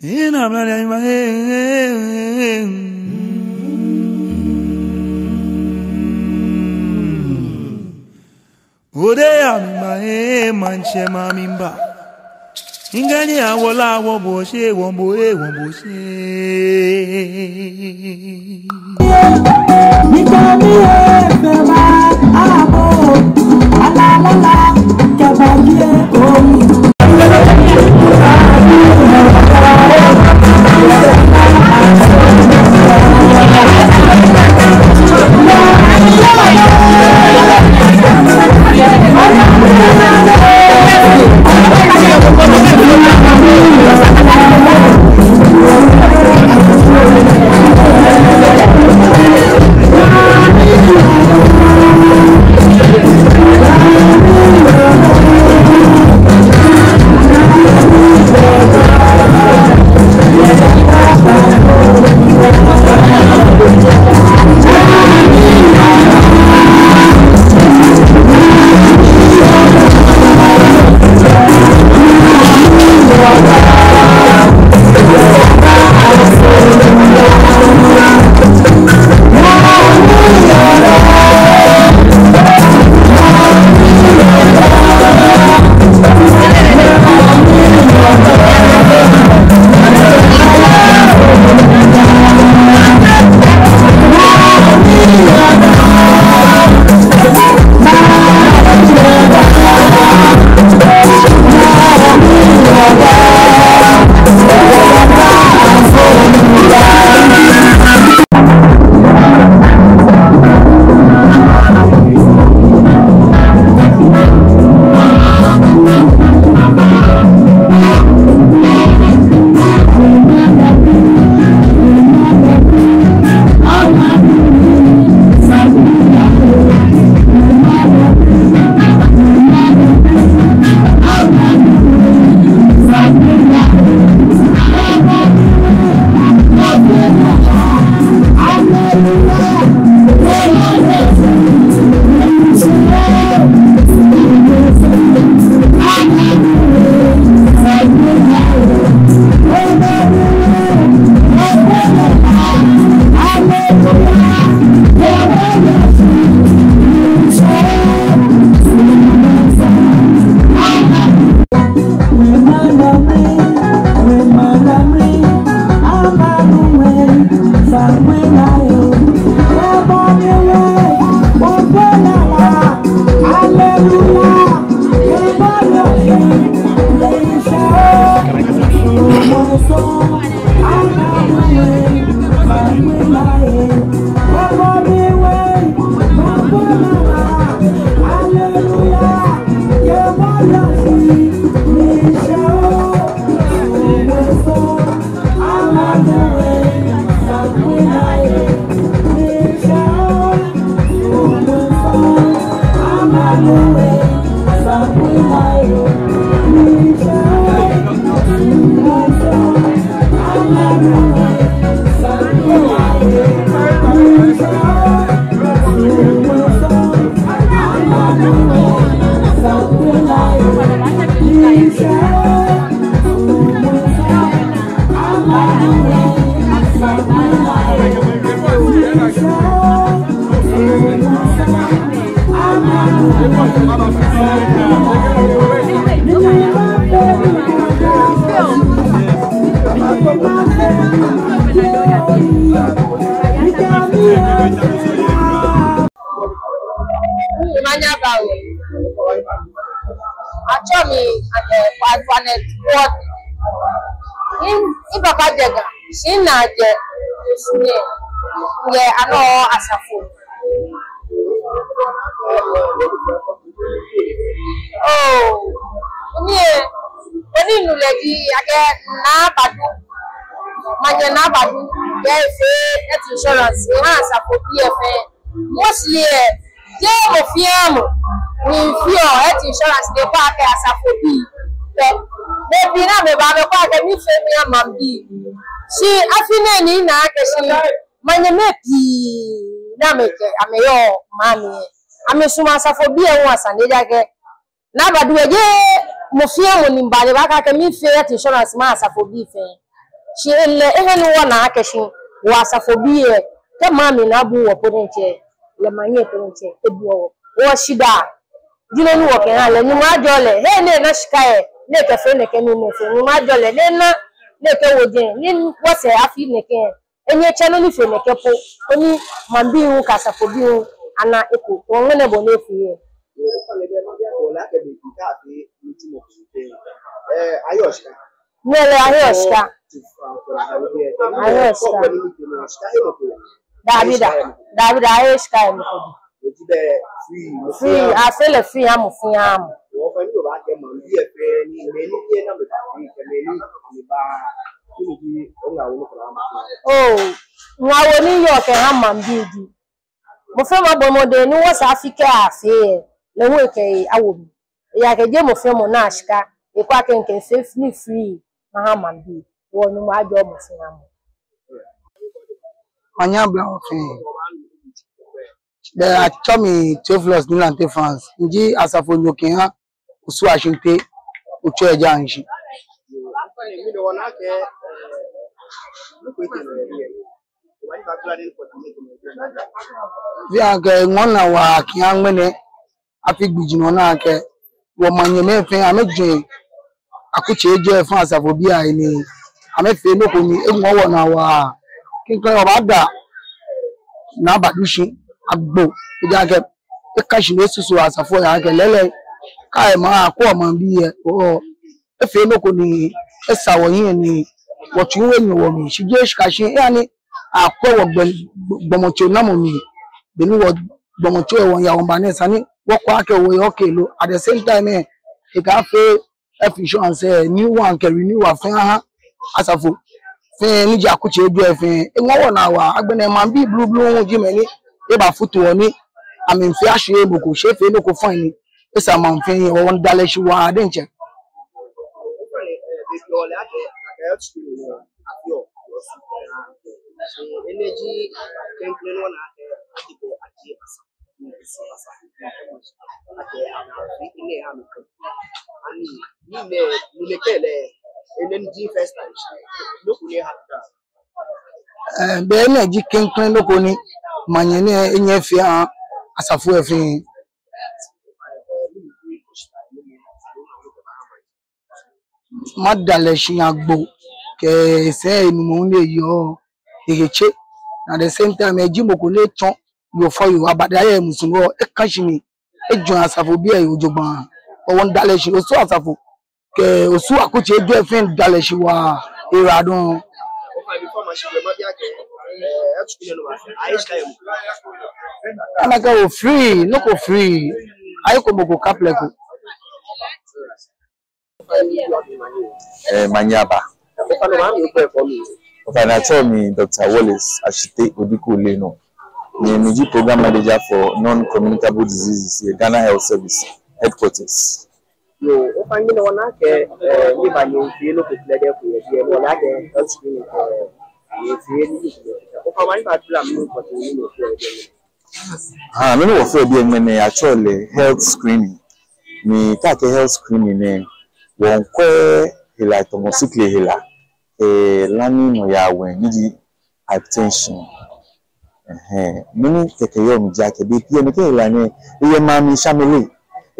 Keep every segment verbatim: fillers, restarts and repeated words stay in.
Ina mla ya ima, eh, eh, eh. Ode ya mi ma, eh, maŋtsɛ ma mi ba. Ngani awola wo bo she, wo bo, eh, wo bo she. Manya bawe. Atsɛɔ mi Ane Kwaku Ane Duɔte. Mi, mipapa jɛ Ga, shi mina jɛ Osu nɛɛ, yɛ Anɔɔ Asafo. Oo, mi, nɔ ni minu lɛ ji akɛ Naa Badu, Manyɛ Naa Badu, yɛ efee health insurance eha Asafobii lɛ fɛɛ. Mostly lɛ, jeee mɔ fɛɛ mɔ ni feɔ health insurance ni kɛɔ akɛ Asafobii pɛ. Mɛi pii ni amɛba amɛkɛɔ akɛ miifee miha maŋbii. Shi afi nɛɛ ni mina akɛ shi manyɛmɛi pii ni amɛkɛ amɛyɔɔ maŋ mli lɛ, amɛsumɔɔ Asafobii lɛ hu asane, ejaakɛ Naa Badu lɛ jeee mɔ fɛɛ mɔ ni baa ni ebaakɛɛ akɛ miifee health insurance maha Asafobii fɛɛ. Shi lɛ eha ni wɔna akɛ shi wɔ asafobii lɛ, kɛ maŋ mli naabu wɔ po diɛŋtsɛ, lɛ maŋ nyɛ po diɛŋtsɛ ebuɔ wɔ. Wɔshidaa ji nɔ ni wɔkɛha lɛ, Nyɔŋmɔ ajɔɔ lɛ. He ni ena shika lɛ, ni ekɛfee nɛkɛ nii nɛɛ fɛɛ, Nyɔŋmɔ ajɔɔ lɛ, ni ena, ni ekɛwo jɛi, ni wɔsɛɛ afi nɛkɛ. Enyɛ etsɛ nɔ ni fee nɛkɛ po, koni maŋbii hu kɛ asafobii hu ana eko. Wɔŋmɛnɛ bɔ ni efee lɛ. Nyɛle aheɔ shika. Aheɔ shika. Dabi da, dabi da, aheɔ shika yɛ mɔ ko dɛŋ. Free, afee lɛ free, amɔ free, amɔ. Oh, ŋaawoo ni yɔɔ kɛha maŋbii ji, mɔ fɛɛ mɔ abɔ mɔdɛŋ ni wɔsɛɛ afi kɛ afee lɛ, lɛ hu ekɛ awo mli. Ejaakɛ jeee mɔ fɛɛ mɔ naa shika, ekolɛ akɛ mikɛfee nii free maha maŋbii. Wɔ Nyɔŋmɔ ajɔɔ mɔ fɛɛ mɔ. Manyɛ abla wɔ fɛɛ. Bɛ atsɛɔ mi Theophilus Nii Lante Franz. Miji asafonyo kɛha Osu Ashinte, Osu Ejaŋshi. Bianɛ kɛ ŋɔɔ naa wa kɛha ŋmɛnɛ afi gbi ji nɔ ni akɛ wɔ manyɛmɛi fɛɛ amɛjɛ akutsei ejwɛ fɛɛ asafobii ahe ni amɛfee nɔ ko ni eŋɔɔ wɔnaa waa. Klɛŋklɛŋ wɔbaada Naa Badu shi agbo, ejaakɛ eka shi ni esusu asafo lɛ akɛ lɛɛlɛŋ kɛ maŋ akwɛ maŋbii lɛ, oo, efee nɔ ko ni esa wɔhiɛ ni wɔtsu enyɔ wɔmli. Shi jeee shika shi, eha ni akwɛ wɔ gbɛ-, gbɔmɔtso namɔ mli. Beni wɔ gbɔmɔtso lɛ wɔyaa wɔbaa nɛɛ, esa ni wɔkwɛ akɛ wɔyɛ okay lo. At the same time lɛ, ekafee health insurance lɛ, new one kɛ renewal fɛɛ aha asafo fɛɛ ni ji akutsei ejwɛ fɛɛ. Eŋɔɔ wɔnaa waa. Agbɛnɛ maŋbii blublu hu ji mɛi ni ebafutu wɔ ni amɛmiifee ashwie mɔ ko, shi efee nɔ ko fine ni esa maŋ fɛɛ hiɛ. Wɔmiida lɛ shi waa diɛŋtsɛ. Ɛɛ, bɛ enɛ ji klɛŋklɛŋ nɔ ko ni manyɛ nɛɛ enyɛ efee aha asafo lɛ fɛɛ. Mada lɛ shi agbo kɛ sɛɛ enumɔ ni eyɔɔ, ehe tse. At the same time, eji mɔ ko ni etsɔ yoo fɔ yoo, abada yɛ musu nɔ, eka shi ni ejwɛŋ asafobii lɛ he jogbaŋŋ. Wɔmiida lɛ shi, Osu asafo kɛ Osu akutsei ejwɛ fɛɛ miida lɛ shi waa, ewa dɔŋŋ. Ana akɛ wɔ free, nɔ ko free, ayeko mɔ ko kaplɛ ko. Ɛɛ, manyɛ aba. Ofainɛ, atsɛɔ mi Doctor Wallace Ashitey Odiku Ollennu. Ni miji Program Manager for Non-Communicable Diseases yɛ Ghana Health Service Headquarters. Yoo, ofainɛ, wɔna akɛ, ɛɛ, nyɛba nyɛfee nɔ ko kɛlɛ dɛ ko yɛ biɛ, wɔle akɛ health screening, ɛɛ, nyɛfee nɔ ko. Ofainɛ, nyɛba tula mi nɔ ko yɛ biɛ. Haa, nɔ ni wɔfeɔ yɛ biɛ ŋmɛnɛ atsɛɔ lɛ health screening. Ni kɛ akɛɛ health screening nɛɛ, wɔmiikwɛ hela tamɔ sikli hela, ɛɛ, la ni nɔ yaa wɛŋ, ni ji hypertension. Ɛhɛɛ, mɛni kɛkɛ yɔɔ mli ji akɛ bei pii lɛ nɛkɛ hela nɛɛ, eyɛ maŋ mli shamele.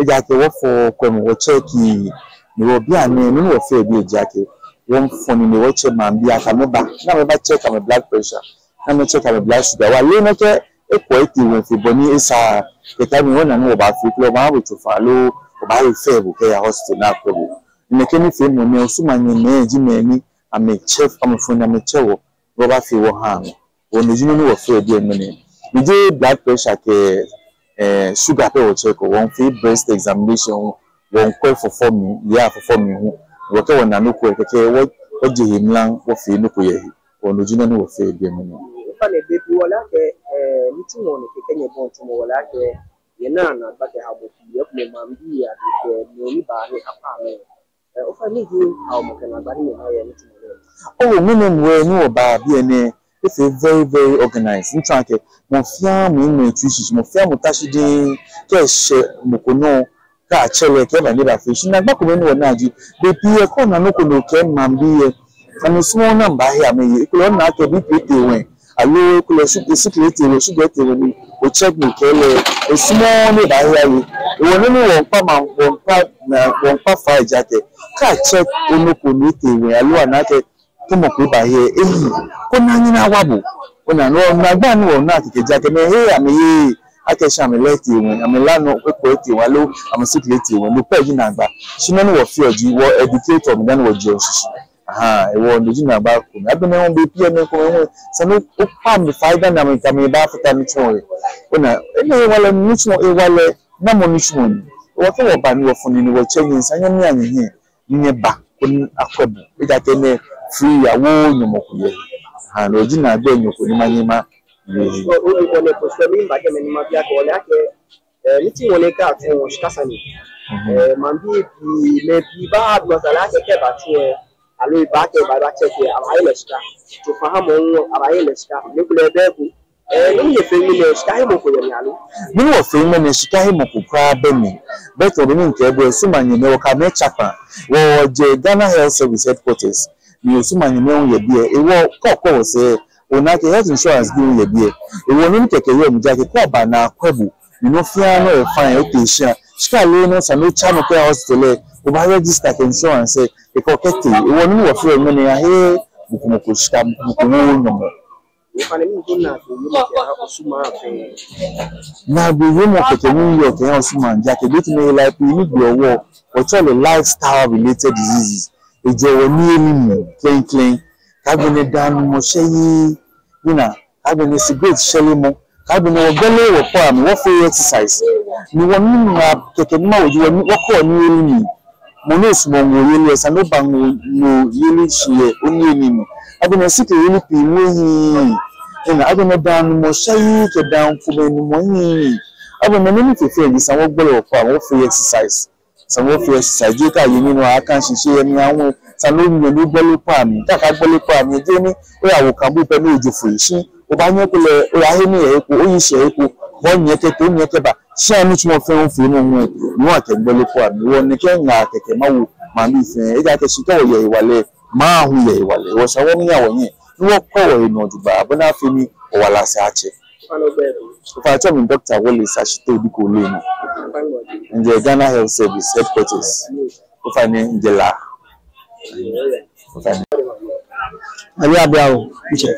Ejaakɛ wɔfɔɔ kwɛmɔ, wɔcheck, ni wɔ bianɛ, nɔ ni wɔfeɔ yɛ biɛ ji akɛ wɔmiifɔ nine wɔtsɛ maŋbii akɛ amɛba, ni amɛba check amɛ blood pressure, ni amɛ check amɛ blood sugar. Wɔle nɛkɛ ekwɔ etee wɛŋ fe bɔ ni esa. Kɛkɛ mli wɔna ni wɔbaafee, kɛ wɔbaaha bo tsofa loo wɔbaa refer bo kɛya hospital ni akwɛ bo. Nɛkɛ nifeemɔ nɛɛ, Osu maŋ mɛi ji mɛi ni amɛtsɛ, amɛfɔ nine amɛtsɛ wɔ, wɔbaafee wɔha amɛ. Wɔ no ji nɔ ni wɔfeɔ yɛ biɛ ŋmɛnɛ. Ni jeee blood pressure kɛ, ɛɛ, sugar pɛ wɔcheckɔ, wɔmiifee breast examination hu, wɔmiikwɛ fufɔ mli, yaa fufɔ mli hu. Wɔ kɛ wɔna nɔ ko lɛ kɛkɛ wɔ, wɔje he mra, wɔfee nɔ ko yɛ he. Wɔ no ji nɔ ni wɔfeɔ yɛ biɛ ŋmɛnɛ. Ofainɛ, bei pii wɔle akɛ, ɛɛ, nitsumɔ nɛɛ kɛkɛ nyɛbɔi tsumɔ, wɔle akɛ nyɛnaa naagba kɛhaa mɛi pii, ekomɛi maŋbii, adi kɛ mɛi ni baa ni akpa amɛ. Ɛɛ, ofainɛ, mɛni ji haomɔ kɛ naagba ni nyɛha yɛ nitsumɔ nɛɛ? Oo, ŋmɛnɛ mli ni wɔba biɛ nɛɛ, efee very, very organized. Ntsɔɔ akɛ mɔ fɛɛ mɔ eŋmɛ etsui shishi, mɔ fɛɛ mɔ ta shi diŋŋ, kɛ eshɛ mɔ ko nɔ, kɛ atsɛ lɛ, kɛba ni ebafee. Shi naagba komɛi ni wɔnaa ji, bei pii lɛ kɛ ona nɔ ko ni okɛɛ maŋbii lɛ, Sane ni osumɔɔ ni amɛbahe amɛye, ekolɛ ona akɛ B P etee ŋwɛi, aloo ekolɛ su-, sukari etee ŋwɛi, sugar etee ŋwɛi ni o-check ni okɛɛ lɛ, esumɔɔɔ ni ebahe aye. Hewɔ nɔ ni wɔmiikpa maŋ, wɔmiikpa, na wɔmiikpa fai ji akɛ, kɛ a-check onɔ ko ni etee ŋwɛi, aloo ana akɛ tɔmɔ ko eba he, eyi, koni anyɛ ni awa bo. Ona, no naagba ni wɔna kɛkɛ ji akɛ, mɛi he amɛye, akɛ shi amɛla etee ŋwɛi, amɛla nɔ ko etee ŋwɛi, aloo amɛ sukari etee ŋwɛi, no pɛ ji naagba. Shi nɔ ni wɔfeɔ ji, wɔ-educate-ɔ amɛ dani wɔjeɔ shishi. Ahaa, hewɔ no ji naagba ko. Agbɛnɛ hu bei pii lɛ mɛi komɛi hu, esa ni okpa amɛ fai dani amɛ, amɛbafata nitsumɔ lɛ. Ona, enɛ hewalɛ, nitsumɔ hewalɛ, namɔ nitsumɔ ni. Hewɔ kɛ wɔba ni wɔfɔ nii ni wɔtsɛ nyɛ, esa nyɛ mia nyɛhiɛ ni nyɛba koni akwɛ bo. Ejaakɛ enɛ free, awooo nyɔmɔ ko yɛ he. Ahaa, no ji naagba enyɔ ko ni manyɛ ma. Ɔ, ɔ, ɔ, ɔ, nɛ ko sɔ mi mba kɛ mɛni mabi akɛ, ole akɛ, eh, nitsumɔ nɛɛ kɛ atsuɔ, shika sane ni. Mhm. Eh, maŋbii pii, mɛi pii baadamɔ sane akɛ kɛ ebatsu lɛ, aloo ebaakɛɛ ebaa, ebaa-check lɛ, abaahe lɛ shika. Tsofahamɔ hu, abaahe lɛ shika. Ni kulɛ bɛ ko. Eh, nɔ ni nyɛfeɔ ŋmɛnɛ, shika hemɔ ko yɛ mli aloo? Nɔ ni wɔfeɔ ŋmɛnɛ, shika hemɔ ko kwraa bɛ mli. Bɛ tɔ beni mikɛɛ bo lɛ, osumanyɛmɛi, wɔkɛ amɛ tsa kpaa. Wɔ, wɔjɛ Ghana Health Service Headquarters. Ni osumanyɛmɛi hu yɛ biɛ. Hewɔ kɛ okwɛ wɔsɛɛ, ona akɛ health insurance bi hu yɛ biɛ. Hewɔ nɔ ni kɛkɛ yɔɔ mli ji akɛ, kɛ oba ni akwɛ bo, ni nɔ fɛɛ nɔ yɛ fine, otee shia, shika lɛ nɔ esa ni otsa nɔ kɛya hospital lɛ, obaa-register kɛ insurance lɛ, kɛkɛ okɛtee. Hewɔ nɔ ni wɔfeɔ ŋmɛnɛ, aheee mɔ ko mɔ ko shika, mɔ ko wooo nyɔmɔ. Ofainɛ, mɛni ji naagbee wiemɔ kɛha osumaŋ fɛɛ? Naagbee wiemɔ kɛkɛ ni miyɔɔ kɛha osumaŋ ji akɛ, be ni mɛi helai pii ni gbeɔ wɔ, wɔtsɛɔ lɛ lifestyle related diseases. Ejɛɔ wɔniyeli mli klɛŋklɛŋ. Kɛ agbɛnɛ dãanumɔ shɛyeee, ni ona, kɛ agbɛnɛ cigarette shɛlemɔ, kɛ agbɛnɛ wɔgbɛleee wɔkpɔi amli, wɔfeee exercise. Ni wɔnumɔ kɛkɛ ni mawo ji wɔ, wɔkɔɔ niyeli mli. Mɔ ni osumɔɔ ŋoo yeli lɛ, esa ni oba ŋoo, ŋoo yeli shi yɛ oniyeli mli. Agbɛnɛ sikre yeli pii hu ehiii. Ona, agbɛnɛ dãanumɔ shɛyeee kɛ dãa komɛi numɔ hiii. Agbɛnɛ nɔ ni fe fɛɛ ji esa ni wɔgbɛle wɔkpɔi amli, wɔfee exercise. Esa ni wɔfee exercise, jeee kɛ aye nii ni aka shi shi yɛ mli aŋwɛ. Esa ni onyɛ ni ogbɛle okpɔi amli. Kɛ akagbɛle okpɔi amli, jeee ni oyawo kambuu pɛ ni ojo foi shi. Obaanyɛ ekolɛ oyahe nii yɛ he ko, oyi shi yɛ he ko, onyɛ kɛtee, onyɛ kɛba. Shi nitsumɔ fɛɛ ofee nɔ ŋwɛ, ni wɔkɛgbɛle okpɔi amli. Hewɔ nɛkɛ ŋaa kɛkɛ mawo maŋbii fɛɛ. Ejaakɛ shi kɛ wɔyɛ hewalɛ, maŋ hu yɛ hewalɛ. Hewɔ esa ni wɔmia wɔhiɛ, ni wɔkwɛ wɔhe nɔ jogbaŋŋ, bɔ ni afee ni wɔwala lɛ atsɛ. Ofainɛ, atsɛɔ mi Doctor Wallace Ashitey Odiko Ollennu. Mijɛ Ghana Health Service Headquarters. Ofainɛ, mijɛ La. Ofainɛ. Abi abia o, ntsɛ.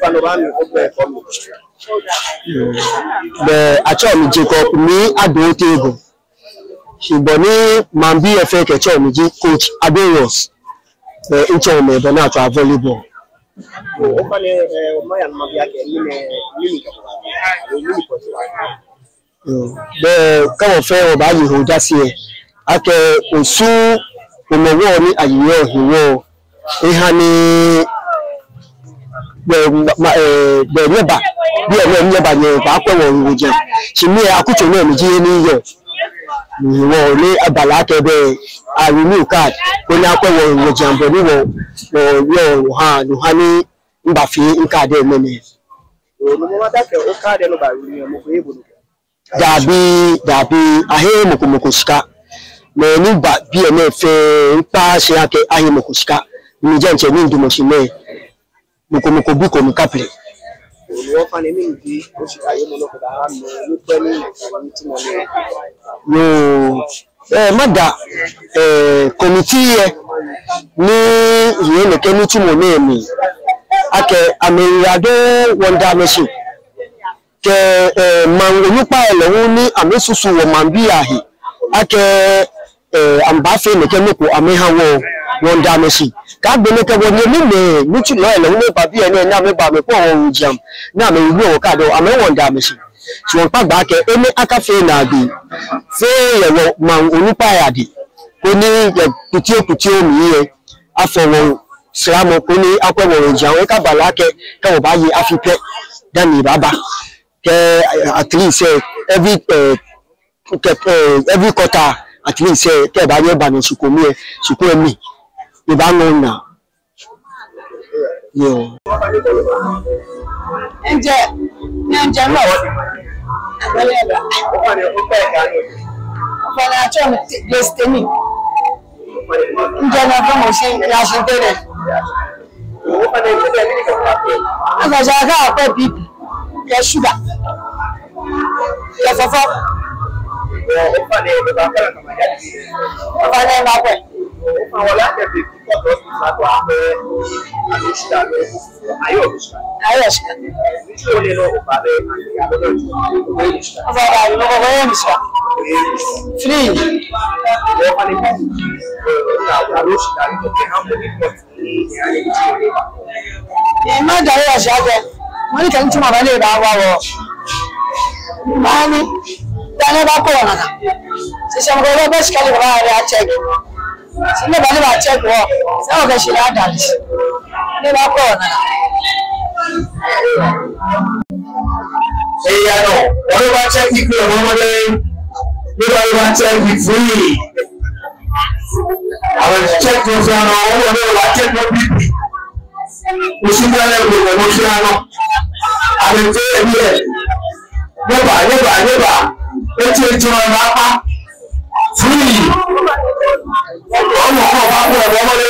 Bɛ atsɛɔ mi Jacob Nii Adotey Egɔn. Shi bɔ ni maŋbii lɛ fɛɛ kɛtsɛɔ mi ji Coach Adorius. Bɛ mitsɔɔ mɛi bɔ ni atswaa volleyball. Yoo, ofainɛ, eh, maya ni mabi akɛ, mɛni, mɛni kɛ, mɛni kɛ. Yoo, bɛ kɛ wɔ fɛɛ wɔbaaye he odase lɛ, akɛ Osu Hɔmɔwɔ ni ayeɔ hewɔ, eha ni, bɛ, ma, eh, bɛ nyɛba, biɛ nɛɛ nyɛba nyɛbakwɛ wɔhewojiaŋ. Shi mi lɛ akutso nɛɛ miji he ni miyɔɔ. Hewɔ ni abala akɛ bɛ a-renew card, koni akwɛ wɔhewojiaŋ bɔ ni wɔ, wɔ, wɔ, wɔha, no ha ni mibafee mi-card lɛ ŋmɛnɛ. Dabi, dabi, aheee mɔ ko mɔ ko shika. Mɛi ni ba biɛ nɛɛ fɛɛ, mikpaaa shi akɛ ahe mɔ ko shika. Ni mijɛ ntsɛ ni midamɔ shi nɛɛ, mɔ ko mɔ ko biko mi kaplɛ. Yoo, eh, mada, eh, committee lɛ ni yɛ nɛkɛ nitsumɔ nɛɛ mli akɛ amɛyiwaladɔŋŋ, wɔmiida amɛ shi. Kɛ, eh, maŋ onukpai lɛ hu ni amɛsusu wɔmaŋbii ahe akɛ, eh, amɛbaafee nɛkɛ nɔ ko amɛha wɔ, wɔmiida amɛ shi. Kɛ agbɛnɛ kɛ wɔnyɛmimɛi nitsumɔ lɛ hu ni ba biɛ nɛɛ ni amɛba amɛkwɛ wɔhewojiaŋ, ni amɛye wɔ card lɛ, amɛ hu wɔmiida amɛ shi. Shi wɔmiikpa gbɛ akɛ enɛ akafee naagbee fɛɛ yɛ wɔmaŋ onukpai adɛŋ, koni yɛ kpitioo kpitioo mli lɛ afɔ wɔsramɔ koni akwɛ wɔhewojiaŋ, ekabala akɛ kɛ wɔbaaye afi pɛ dani ebaaba. Kɛ, eh, at least, eh, every, eh, kɛ, eh, every quarter, at least, eh, kɛ ebaanyɛ eba nɔ shikome lɛ, shikome lɛ mli ebaaŋɔɔ naa. Yoo. Mijɛ, mijɛ North. Ofainɛ, atsɛɔ mi Te-, Grace Temi. Mijɛ North Promotion, Yashintene. Akɛ ja akɛ akwɛ B P kɛ sugar kɛ fɔfɔ. Ofainɛ, makwɛ. Ayoo, sugar. Ofainɛ, mɔ ko yɛ mi sugar. Free. Ni mada yɛ shi akɛ, mɔ ni kɛ nitsumɔ ba ni ebaawa wɔ. Mɛni, dani eba kɔ naa. Sisi mɔ ko bɛ shika ni ba ya check. Shi ni ba ni ba check wɔ. Sɛ okɛ shi ni ada shi. Ni eba kɔ naa. Eya nɔ, wɔ ni ba check ikpe mɔ mɔ lɛ. Ni ba ni ba check free. Abɛ check nɔ fɛɛ nɔ, wɔ ni ba check nɔ B P. Osu bɛ lɛ ko mɔ fɛɛ nɔ. Abɛ te ebi lɛ. Nyɛba, nyɛba, nyɛba. Etsɛ etsɛ ma ba pa. Free. Ɔmɔ kɔ ba ko mɔ mɔ lɛ.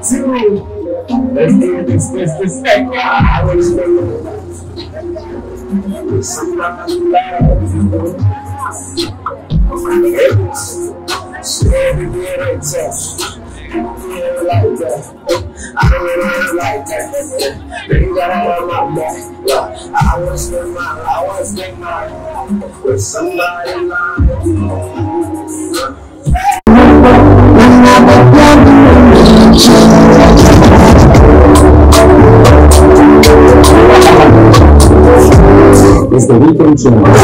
Three, two, let's do this, this, this. It's the weekend show.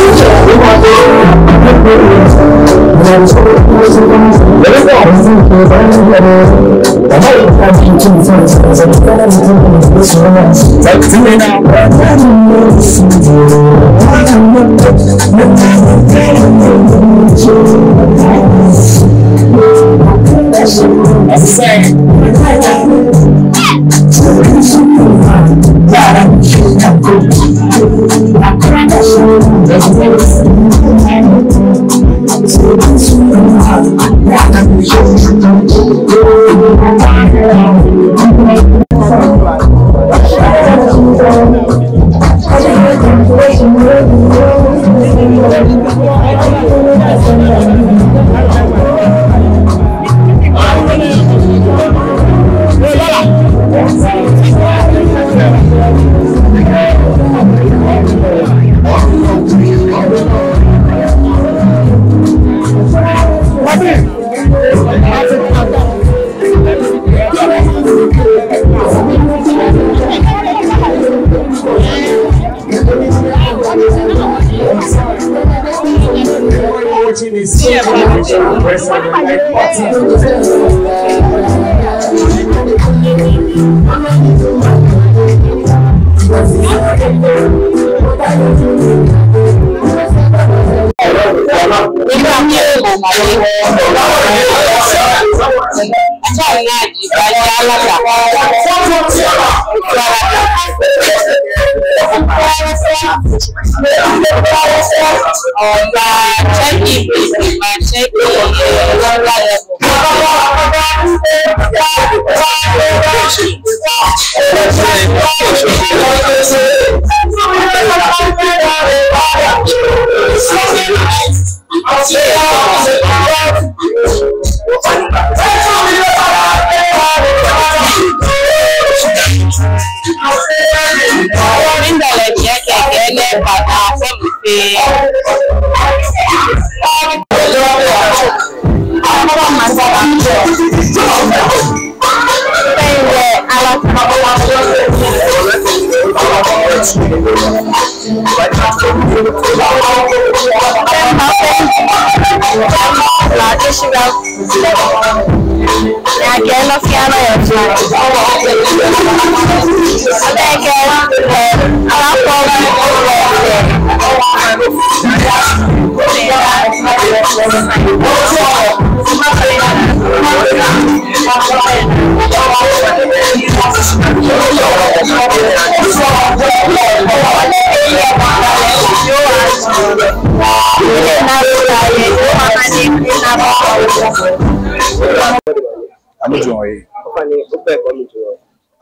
Amɛ jɔɔ yɛ.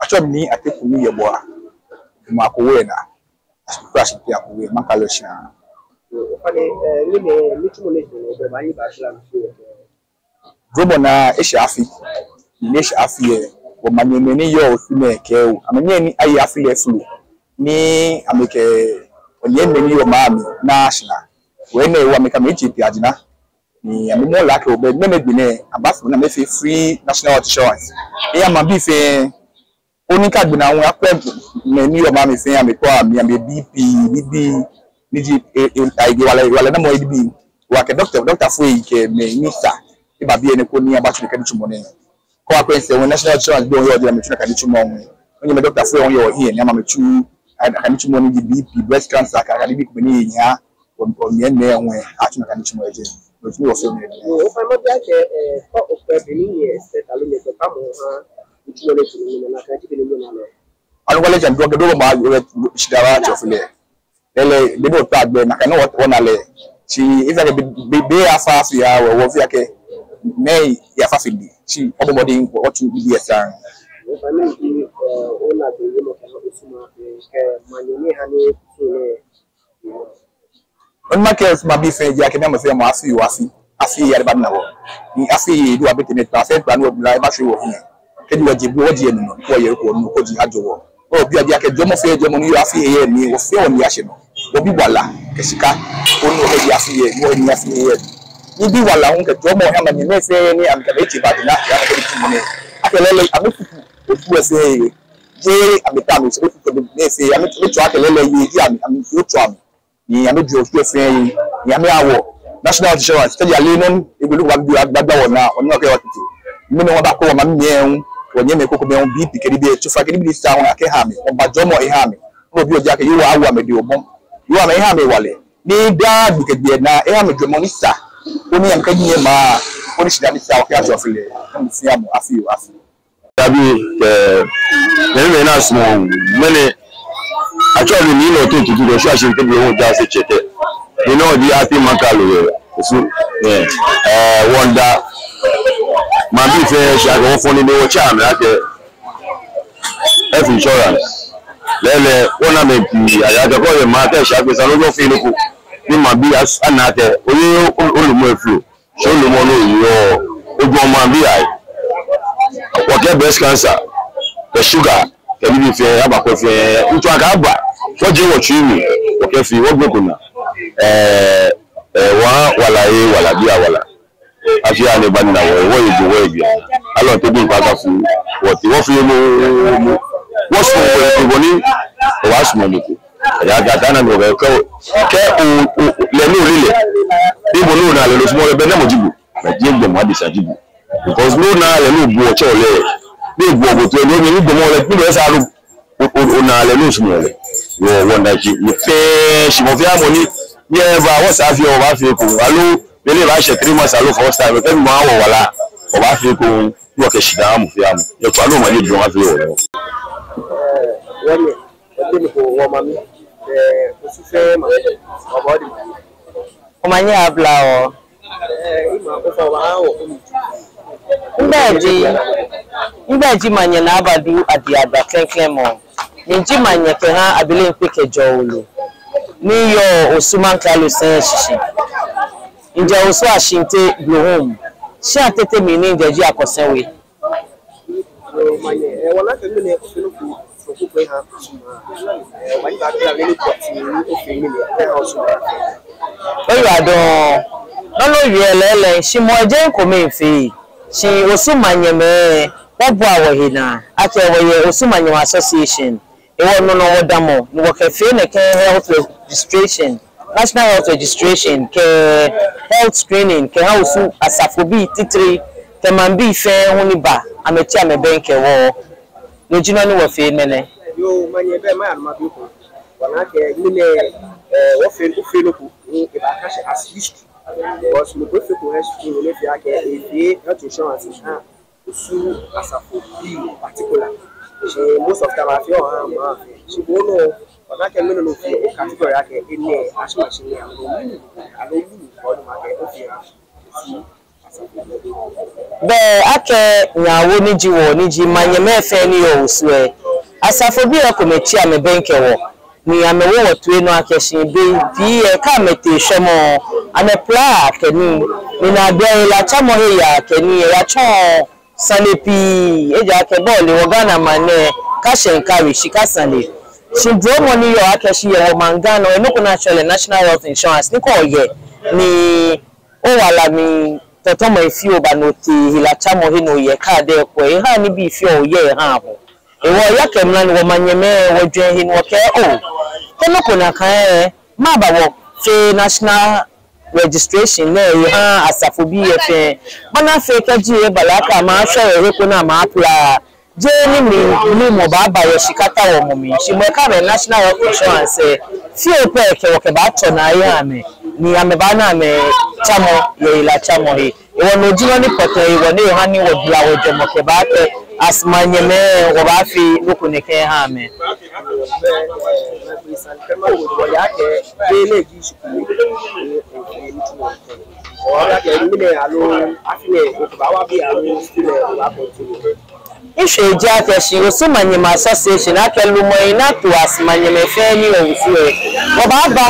Atsɛɔ mi Nii Ateku Nii Yeboah. Mɔ Akowɛ naa. Ashibiti Ashibiti Akowɛ, Maŋkralo shia. Duromɔ naa eshɛ afi. Ni eshɛ afi yɛ, wɔmaŋ mɛi ni yɔɔ Osu nɛɛ kɛ wɔ, amɛnyɛɛɛ ni aye afi lɛ folo. Ni amɛkɛ wɔnyɛmimɛi ni yɔɔ maŋ mli naa shia. Wɔnɛ wɔ amɛkɛ amɛ H P ajina. Ni amɛmɔ lɛ akɛ wɔbɛ, mɛɛ mɛɛ gbi nɛɛ, abaafo ni amɛfee free national health insurance. Eya maŋbii fɛɛ, koni kɛ gbi nɛɛ hu akwɛ mɛi ni yɔɔ maŋ mli fɛɛ, amɛkpɔ amɛ, amɛ B P, nibii, ni ji, e, e, ayi, hewalɛ, hewalɛnamɔ nibii. Wɔkɛ doctor, doctorfoi kɛ mɛi ni sa, eba biɛ nɛɛ koni abatsu nɛkɛ nitsumɔ nɛɛ. Kɛ wɔkwɛ sɛɛ hu national insurance bii hu yɔɔ jɛi ni amɛtsuɔ nakai nitsumɔ hu. Onyɛmimɛi doctorfoi hu yɔɔ hiɛ ni amɛmiitsu nakai nitsumɔ ni ji B P, breast cancer, kɛ nakai nibii komɛi ni yɛ nyɛhaa, wɔnyɛmimɛi hu atsu nakai nitsumɔ yɛ jɛi. Nɔ ni wɔfeɔ nɛ. Ofainɛ mabi akɛ, eh, kɛ okwɛ be ni nyɛ expect aloo nyɛkpɛ kpamɔ ha nitsumɔ nɛɛ tsuɔ nɔ, nakai ji be ni nyɛna lɛ? Anɔkwale jɛmɛ, duŋ kɛ duŋ maŋ, shidaa wa tsɔ fi lɛ. Lɛɛlɛŋ, be ni wɔkpɛ gbɛ, nakai nɔŋŋ wɔ, wɔna lɛ. Shi efee akɛ be, be, be yafa afi ya, wɔ, wɔfee akɛ, mɛi yafa afi lɛ. Shi wɔbɔ mɔdɛŋ, wɔ, wɔtsu nibii lɛ saŋŋ. Ofainɛ, eh, ona gbɛ yɛ mɔ kɛ nɔ osumɔɔ, eh, kɛ maŋ nɛɛ ni ha ni tsu nɛɛ. Nɔ ni makɛɛ Osu maŋbii fɛɛ ji akɛ, mɔ fɛɛ mɔ afi yɛ wɔ afi. Afi yɛ ni eba ni ena wɔ. Ni afi yɛ ni wɔbɛ tɛmɛ kpaa fɛɛ kpaa ni wɔbla eba shwie wɔhiɛ. Kɛji wɔje blɔ, wɔje enumɔ, wɔye ko nu ko ji ajɔ wɔ. Obi obi akɛ jɔɔmɔ fɛɛ jɔɔmɔ ni yɔɔ afi yɛ ni wɔfɛɛ wɔnii ashɛ nɔ. Wɔbi wala kɛ shika. Koni wɔkɛji afi yɛ, ni wɔnii afi yɛ. Ni bi wala hu kɛ jɔɔmɔ ha maŋ nɛɛ fɛɛ ni amɛkɛ amɛ H P ajina, ya amɛkɛ nitsumɔ nɛɛ. Akɛ lɛɛlɛŋ, amɛfutu Osu fɛɛ yɛ. Jeee amɛta amɛ, amɛfutu amɛ fɛɛ, amɛ, amɛtsɔɔ akɛ lɛɛlɛŋ yɛ, yɛ amɛ, amɛ, amɛtsɔɔ amɛ. Ni amɛjɔɔ Osu fɛɛ yɛ, ni amɛha wɔ national insurance, kɛji ale nɔ ni, egbɛ lɛ ko baabi, agbagba wɔnaa, wɔnaa kɛ wɔ tete. Mɛni wɔbaakɔ wɔmaŋ mli hu, wɔnyɛmimɛi krokomɛi hu, B P kɛ nibii, tsofa kɛ nibii ni sa hu akɛha amɛ, wɔbaa jɔɔmɔ eha amɛ. Ni obi obi akɛ, yɛ wɔ awo amɛ dɛŋ obɔ. Yɛ wɔ amɛ eha amɛ hewalɛ. Ni daa gbi kɛ gbi ena, eha amɛ jɔɔmɔ ni sa. Koni amɛkɛnyiɛ maŋ. Wɔnii shidaa ni wɔkɛya wɔfee lɛ, ni mɔ fɛɛ mɔ afee oo, afee. Dabi, eh, mɛni mɛni asumɔɔ, mɛni, actually, mɛni nɔ tete tete, Osu Ashinte Blohuŋ Jaasetsɛ tɛ. Mɛni nɔ ji ati maŋkralo yɛ, Osu, eh, eh, wɔnda, maŋbii fɛɛ shi akɛ wɔfɔ nii ni wɔtsɛ amɛ akɛ health insurance. Lɛɛlɛŋ, wɔna mɛi pii, aya akɛ kɛ oyɛ maŋ, kɛ esa akɛ esa ni ofee nɔ ko. Ni maŋbii as-, ana akɛ, oye o-, o-, olumɔ eflo. Shi olumɔ ni oyeɔ, ojwɛŋ maŋbii ahe. Wɔkɛ breast cancer, kɛ sugar, kɛ nibii fɛɛ, abakɔ fɛɛ, ŋtsɔ akɛ aba, wɔje wɔtsui mli, wɔkɛfee, wɔgbeko naa. Eh, eh, wɔ, wala ye, wala bi awala. Afi aya ni eba ni ana wɔ, wɔye jio, wɔye jio. Alɔnte bi ŋkpa ka fu, wɔte, wɔfee momo. Wɔsumɔɔ wɔhe, wɔbɔ ni, wɔbaasumɔ mɔ ko. Ejaakɛ ata nɔ ni wɔkɛɛ, kɛ o, o, lɛ ni ole lɛ. Ni bo ni ona lɛ, no sumɔɔ lɛ, belɛ namɔ ji bo? Belɛ jeee gbɔmɔ adesa ji bo. Because ni ona lɛ ni obuɔ otsɛɔ lɛ. Ni ebuɔ bo toi lɛ, ni onyɛ ni gbɔmɔ lɛ, ni esa akɛ o, o, ona lɛ ni osumɔɔ lɛ. Wɔ, wɔnda shi, ni fɛɛ, shi mɔ fɛɛ mɔ ni, ni eba, wɔsɛɛ afi, wɔbaafee ekoŋŋ. Aloo, belɛ ebaashɛ three months, aloo first time, kɛ mɔ wɔ wala, wɔbaafee ekoŋŋ. Wɔkɛ shidaa mɔ fɛɛ mɔ. Nyɛkpa nɔ mɔ ni dɔn afee wɔ nɔ. Eh, wɔnyɛ, wɔtee mɔ ko wɔ mami. Eh, Osu fɛɛ mami. Wɔbɔ di mami. Omanye abla o. Eh, ima ko fa wa o. Migbɛi ji, migbɛi ji Manyɛ Naa Abadu Adi Agba klɛŋklɛŋ mɔ. Miji manyɛ kɛha Abele Ŋkpe kɛjɛ Wolo. Ni yɔɔ Osu maŋkralo sɛɛ shishi. Mijɛ Osu Ashinte Blohuŋ. Shia tete mli ni mijɛ ji Akɔsɛŋ We. Yoo, manyɛ, eh, wɔna akɛ ŋmɛnɛ ofee nɔ ko, nɔ ko kɛha Osu maŋ. Eh, wɔbaabi akɛ lɛ ni kɔti ni ofee ŋmɛnɛ kɛha Osu maŋ. Oyiwaladɔŋŋ, nɔ ni owie lɛɛlɛŋ, shi moŋ ejeee ŋkome mifee. Shi Osu manyɛmɛi, wɔbua wɔhe naa, akɛ wɔyɛ Osu Manyɛmɛi Association. Hewɔ no nɔ wɔdamɔ, ni wɔkɛfee nɛkɛ health registration, national health registration, kɛ health screening, kɛha Osu asafobii titri, kɛ maŋbii fɛɛ hu ni ba, amɛtsi amɛbɛŋkɛ wɔ. No ji nɔ ni wɔfee ŋmɛnɛ. Yoo, manyɛ, belɛ maya ni mabi bo. Wɔna akɛ, ŋmɛnɛ, eh, wɔfee, ofee nɔ ko, ni ebaakashɛ as history. Because mɔ ko efeko history, ni efee akɛ, efee health insurance, ha. Osu asafobii particular. Shi most of time afeɔ ha maŋ fɛɛ. Shi bo nɔ, wɔna akɛ ŋmɛnɛ nɔ ofee o category akɛ enɛ, ashi mashi nɛɛ, aloo mɛni, aloo mɛni, koni makɛɛ ofee ha Osu asafobii. Belɛ akɛ nyɛ awo ni ji wɔ, ni ji manyɛmɛi fɛɛ ni yɔɔ Osu lɛ, asafobii lɛ ekomɛi tsi amɛbɛŋkɛ wɔ. Ni amɛwo wɔ toi nɔ akɛ shi bei pii lɛ kɛ amɛtee shwɛmɔ, amɛplaa kɛ nii. Ni naagbee lɛ helatsamɔhe yaa kɛ nii lɛ yatsɔɔ sane pii. Ejaakɛ bo ole wɔ Ghana maŋ nɛɛ, cash and carry, shika sane. Shi dromɔ ni yɔɔ akɛ shi yɛ wɔmaŋ Ghana lɛ, nɔ ko ni atsɛɔ lɛ national health insurance, ni kɛ oyɛ ni owala mli tɔtɔmɔ efi oba ni otee helatsamɔhe ni oyɛ card lɛ kwɛ, ehaa nibii fɛɛ oyɛ ehaa bo. Hewɔ wɔya kɛ mla ni wɔmanyɛmɛi wɔjwɛŋ he ni wɔkɛɛ oo, kɛ nɔ ko nakai lɛ, mɛɛba wɔfeee national registration nɛɛ eha asafobii lɛ fɛɛ? Bɔ ni afee kɛji eba lɛ akɛ amɛshwɛ yɛ he ko ni amɛplaa, jeee ni mli, mli mɔ baaba yɛ shika tawɔmɔ mli. Shi moŋ kɛ amɛ national health insurance lɛ, fioo pɛ kɛ wɔkɛbaatsɔ naa eha amɛ, ni amɛbaana amɛtsamɔ yɛ helatsamɔhe. Hewɔ no ji nɔ ni pɔtɛɛ hewɔ ni eha ni wɔgbala wɔjwɛŋmɔ kɛba akɛ as manyɛmɛi wɔbaafee nɔ ko nɛkɛ eha amɛ. Ŋshwɛ ji akɛ shi Osu Manyɛmɛi Association akɛ lumɛi ni ato as manyɛmɛi fɛɛ ni yɔɔ Osu lɛ, wɔbaaba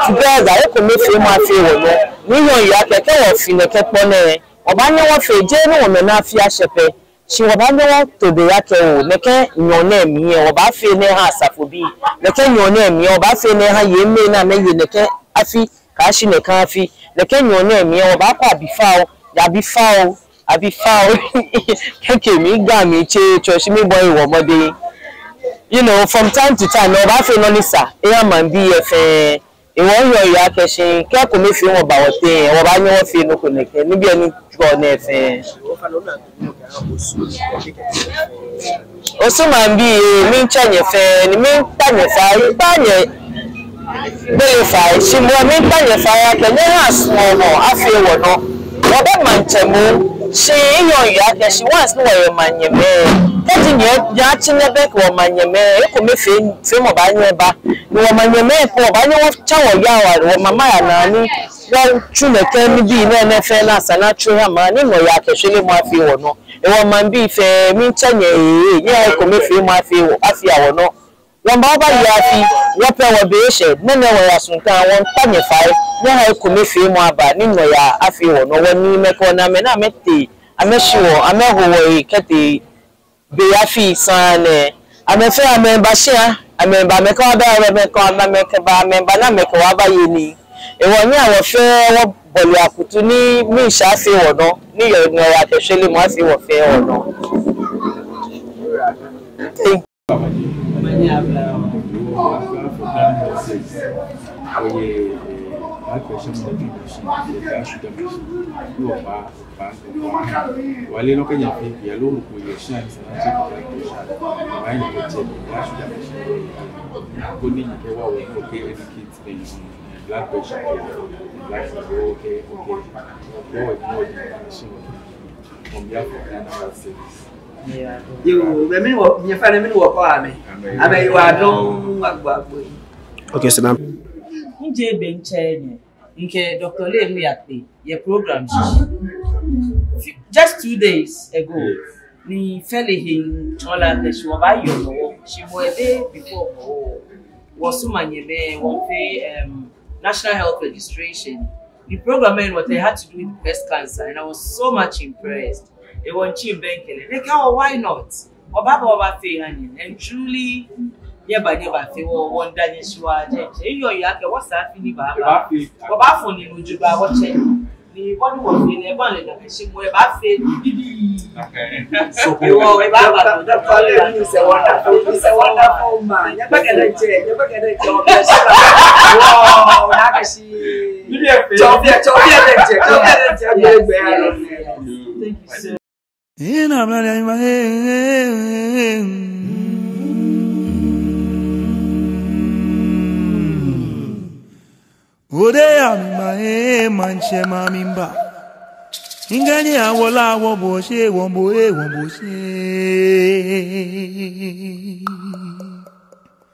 together, ekomefeemɔ afee wɔnɔ. Ni yɔɔ akɛ kɛ wɔfi nɛkɛ kpɔ nɛɛ, wɔbaanyɛ wɔfee jeee ni wɔmɛ naa fɛɛ ashɛ pɛ. Shi wɔbaanyɛ wɔto be akɛ oo, nɛkɛ nyɔɔŋ nɛɛ mli lɛ wɔbaafee nɛɛ eha asafobii. Nɛkɛ nyɔɔŋ nɛɛ mli lɛ wɔbaafee nɛɛ eha yei mɛi ni amɛye nɛkɛ afi kɛyashi nɛkɛ afi. Nɛkɛ nyɔɔŋ nɛɛ mli lɛ wɔbaakɔ abifao, abifao, abifao. Kɛkɛ mi Ga mli tsɛ tsɔ shi mibɔi wɔ mɔdɛŋ. You know, from time to time, wɔbaafee nɔ ni sa eha maŋbii lɛ fɛɛ. Hewɔ yɔɔ akɛ shi kɛ ekomefeemɔ ba wɔteŋ, wɔbaanyɛ wɔfee nɔ ko nɛkɛ, nibii ni jwɛŋɔ nɛɛ fɛɛ. Osu maŋbii, miitsɛ nyɛ fɛɛ, ni miikpa nyɛ fai, miikpa nyɛ gbele fai, shi moŋ miikpa nyɛ fai akɛ nyɛha suɔmɔ afee wɔnɔ. Wɔbɛ maŋtsɛ moŋ, shi eyɔɔ yɛ akɛ shi once ni wɔyɛ manyɛmɛi, kɛji nyɛ, nyɛtsi nyɛbɛŋkɛ wɔmanyɛmɛi, ekomefeemɔ baanyɛ aba. Ni wɔmanyɛmɛi po wɔbaanyɛ wɔtsa wɔya wɔ, wɔmama ya naa ni wɔtsu nɛkɛ nibii nɛɛ fɛɛ ni esa ni atsu aha maŋ ni nɔyaa kɛ shwelemɔ afee wɔnɔ. Hewɔ maŋbii fɛɛ, miitsɛ nyɛ ee, nyɛhaa ekomefeemɔ afee wɔ, afea wɔnɔ. Wɔmiiba wɔbaye afi, wɔ pɛ wɔbe eshɛ, ŋmɛnɛ wɔya suntaa, wɔmiikpa nyɛ fai, nyɛhaa ekomefeemɔ aba, ni nɔyaa afee wɔnɔ, wɔniimɛi kɛ wɔnaamɛi ni amɛtee, amɛshi wɔ, amɛho wɔ he kɛtee be afi saŋŋ nɛɛ. Amɛ fɛɛ amɛba shia, amɛba, amɛkɛ wɔ aba, amɛkɛ wɔ aba, amɛkɛ ba, amɛba ni amɛkɛ wɔ abaye nii. Hewɔ nyɛhaa wɔ fɛɛ wɔbɔle akutu ni miishɛɛ afee wɔnɔ, ni yɔɔ nɔyaa kɛ shwelemɔ afee wɔ fɛɛ wɔnɔ. Thank you. Manye aba. Oye, eh, high pressure monitoring machine, the blood sugar machine. Ni wɔba, wɔba, wɔba. Wɔle nɔ kɛ nyɛfee, yɛ loo mɔ ko yɛ shia ni esa ni acheck blood pressure. Wɔbaanyɛ acheck blood sugar machine. Koni nyɛkɛ wɔ, wɔ, okay, educate them on, eh, blood pressure, okay, blood sugar, okay, okay. Wɔ, wɔ, wɔ, machine, okay. On behalf of Ghana Health Service. Yoo, be mli ni wɔ, nyɛfɛɛ mli ni wɔkɔ amɛ. Amɛyiwaladɔŋŋ agbo agbo. Okay, sit down. Miije be mitsɛ nyɛ. Mikɛ Doctor Lemu yakpe yɛ program shishi. Few, just two days ago. Yes. Ni fɛlɛ he ŋɔla tɛ shi wɔbaye Hɔmɔwɔ. Shi mɔ ebe before Hɔmɔwɔ. Wɔsumɔɔ nyɛmɛi, wɔmiifee, um, national health registration. The program, eh, what it had to do with breast cancer, and I was so much impressed. Hewɔ mitsi mibɛŋkɛ lɛ. Mikɛɛ wɔ, why not? Wɔbaaba wɔbafee wɔhe, and truly, nyɛba, nyɛbafee, wɔ, wɔmiida nyɛ shi waa, jɛjɛ. Eyɔɔ yɛ akɛ wɔsɛɛ afi ni baaba. Wɔbaafo nii nɔ jogbaŋŋ wɔtsɛ. Ni bɔ ni wɔfee lɛ, bɔ ni lɛ na kɛ shi mɔ ebaafee bibii. Hewɔ, ebaaba. Doctor Lemu is a wonderful, is a wonderful man. Nyɛgbɛkɛ lɛ jɛɛ, nyɛgbɛkɛ lɛ jɛɛ, wɔbɛ shi la. Wow, na kɛ shi. Tsɔbiɛ, tsɔbiɛ lɛ jɛɛ, tsɔbiɛ lɛ jɛɛ, gbɛ, gbɛ, ya lɔ. Thank you so much. Ode ya miba, eh, maŋtsɛ mami miba. Ŋkɛɛ ni awo la, wɔbo shi, wɔbo, eh, wɔbo shi.